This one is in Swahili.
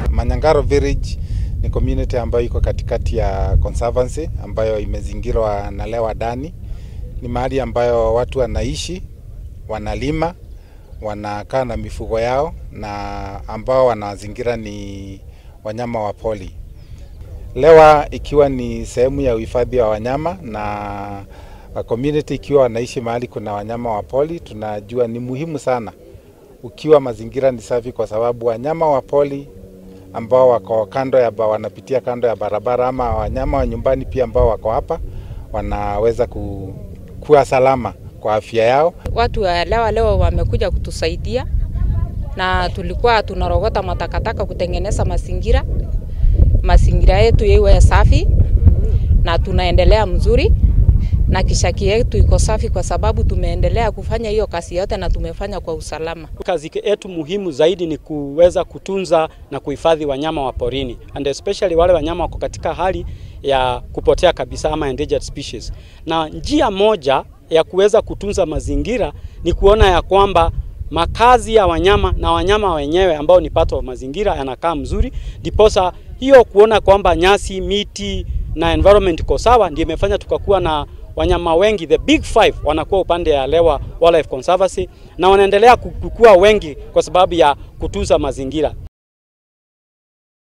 Manyangaro Village ni community ambayo iko katikati ya Conservancy ambayo imezingirwa na Lewa Dani. Ni mahali ambayo watu wanaishi, wanalima, wanakaa na mifugo yao na ambao wanazingira ni wanyama wa pori. Lewa ikiwa ni sehemu ya uhifadhi wa wanyama na community ikiwa wanaishi mahali kuna wanyama wa pori, tunajua ni muhimu sana ukiwa mazingira ni safi, kwa sababu wanyama wa pori ambao wako kando ya wanapitia kando ya barabara ama wanyama wa nyumbani pia ambao wako hapa wanaweza kuwa salama kwa afya yao. Watu wa Lewa leo wamekuja kutusaidia, na tulikuwa tunarogota matakataka kutengeneza mazingira yetu iwe safi, na tunaendelea mzuri na kishaki yetu iko safi kwa sababu tumeendelea kufanya hiyo kazi yote na tumefanya kwa usalama. Kazi yetu muhimu zaidi ni kuweza kutunza na kuhifadhi wanyama wa porini, and especially wale wanyama wako katika hali ya kupotea kabisa ama endangered species. Na njia moja ya kuweza kutunza mazingira ni kuona ya kwamba makazi ya wanyama na wanyama wenyewe ambao ni part of mazingira yanakaa mzuri, ndiposa hiyo kuona kwamba nyasi, miti na environment iko sawa, ndio imefanya tukakuwa na wanyama wengi, the big five wanakuwa upande ya Lewa Wildlife Conservancy na wanaendelea kukua wengi kwa sababu ya kutunza mazingira.